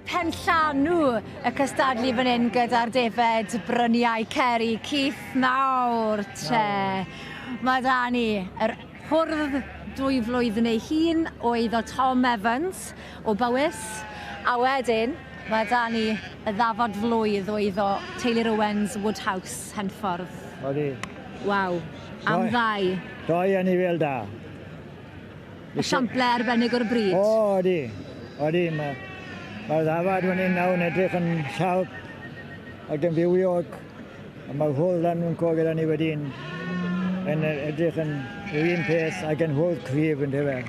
Penllanw y cystadlu fan hyn gyda'r defed Bryniau Ceri, Keith nawr te. Mae da ni yr hwrdd dwy flwydd neu hun o eiddo Tom Evans o Bowys, a wedyn mae da ni y ddafad flwydd o eiddo Taylor Owens Woodhouse Henffordd. Odi. Waw, am ddau. Doi anifail da. Esiample arbennig o'r bryd. O, odi. Odi, mae mae'r ddafad fan hyn nawr yn edrych yn siarp ac yn fywiog. A mae'r hwrdd lan yn co gyda ni wedyn yn edrych yn yr un peth ac yn hwrdd cryf yn dyfe.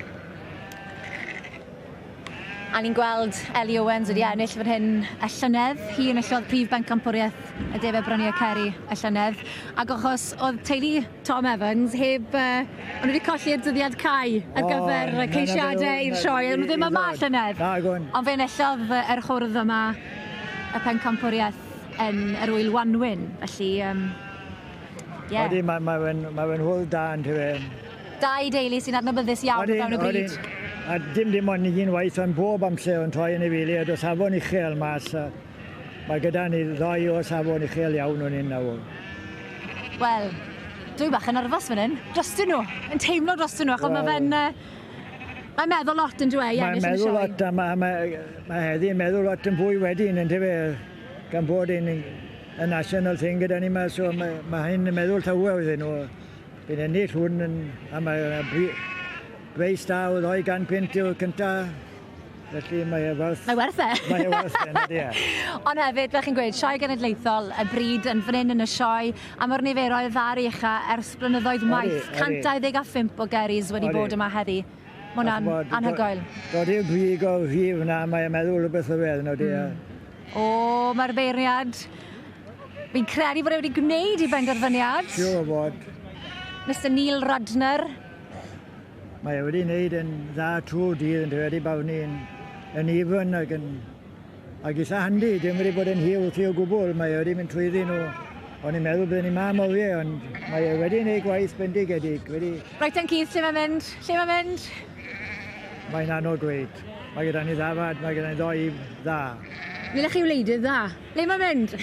A ni'n gweld Ellie Owens wedi ennill fan hyn y llynedd. Hi enillodd prif bencampwriaeth y Defaid Bryniau Ceri y llynedd. Ac achos oedd teulu Tom Evans heb... Uh, o'n nhw wedi colli'r dyddiad cau ar gyfer oh, ceisiadau i'r sioe. O'n nhw ddim yma llynedd. Ond fe enillodd yr hwrdd yma y pencampwriaeth yn yr wyl Wanwyn. Felly, yeah. Odi, mae ma fe'n ma fe hwyl da yn tyfe. Dau deulu sy'n adnabyddus iawn o fewn y bryd. A dim dim ond un waith, ond bob amser yn troi yn ei fili, o safon uchel mas. A mae gyda ni ddoi o safon uchel iawn o'n un nawr. Wel, dwi bach yn nerfus fan hyn. Drostyn nhw, yn teimlo drostyn nhw, achos well, mae fe'n... Mae'n meddwl lot yn dweud, Mae'n meddwl lot, a mae, mae, mae heddi yn meddwl lot yn fwy wedyn, yn tyfe, gan bod yn y national thing gyda ni yma, so mae, mae hyn yn meddwl llawer iddyn nhw. Bydd ennill hwn yn, a mae breis da o 200 punt yw'r cynta, felly mae e werth... Mae werth e. Mae e werth e, ydy e. Ond hefyd, fel chi'n gweud, sioe genedlaethol, y bryd yn fan hyn yn y sioe, a mae'r niferoedd ar ei ucha ers blynyddoedd maith. 125 o geris wedi bod yma heddi. Mae hwnna'n anhygoel. Dod i'r brig o'r rhif yna, mae'n meddwl rhywbeth o fel, ydy. O, mae'r beirniad. Fi'n credu bod e wedi gwneud ei benderfyniad. Siŵr o fod. Mr Neil Rudner. Mae e wedi wneud yn dda trwy'r dydd yn wedi barnu yn, yn even ac yn ac eitha handi, dim wedi bod yn hir wrthi o gwbl, mae e wedi mynd trwyddi nhw. O'n i'n meddwl byddwn ni mam oriau, ond mae e wedi gwneud gwaith bendigedig. Wedi... Reit ten Keith, lle mae'n mynd? Lle mae'n mynd? Mae'n anodd gweud. Mae gyda ni ddafad, mae gyda ni ddoi dda. Nid chi wleidydd dda. Le mae'n mynd?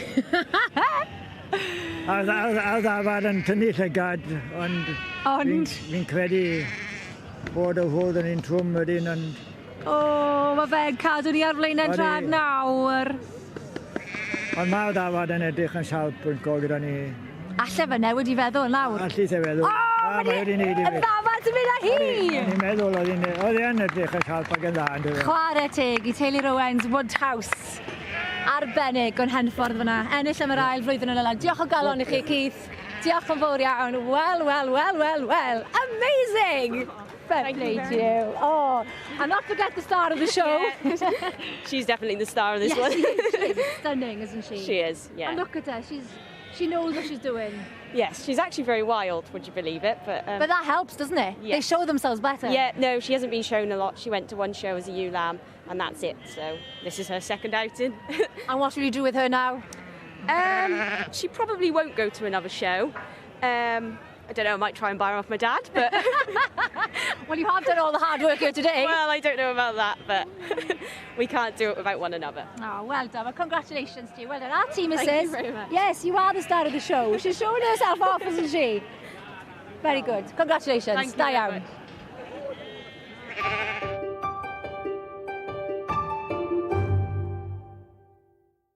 A'r, ar, ar ddafad yn tynnu llygad, ond... Ond? Fi'n fi credu bod y hwrdd yn un trwm wedyn, ond... O, oh, mae fe'n cadw ni ar flaenau drad nawr. Ond mae'r ddafad yn edrych yn siarp yn go gyda ni. Alle fe newid i feddwl nawr. Allu fe feddwl. O, oh, mae wedi neud i fi. Y ddafad yn mynd â hi! O'n i'n meddwl, oedd e'n edrych yn siarp ac yn dda. Chwarae teg i teulu Owens Woodhouse. Arbennig o'n Henffordd fyna. Ennill am yr ail flwyddyn yn olaf. Diolch o galon i chi, Keith. Diolch yn fawr iawn. Wel, wel, wel, wel, wel. Amazing! Fair play to you. Oh, and not forget the star of the show. Yeah. She's definitely the star of this yes, one. She is. She is stunning, isn't she? She is, yeah. And look at her. She knows what she's doing. Yes, she's actually very wild, would you believe it? But but that helps, doesn't it? Yes. They show themselves better. Yeah, no, she hasn't been shown a lot. She went to one show as a ewe lamb, and that's it. So this is her second outing. And what will you do with her now? She probably won't go to another show. I don't know, I might try and buy her off my dad, but... Well, you have done all the hard work here today. Well, I don't know about that, but we can't do it without one another. Oh, well done. Well, congratulations to you. Well done. Our team Thank says, you very much. Yes, you are the star of the show. She's showing herself off, isn't she? Very good. Congratulations. Thank you Da very iawn. much.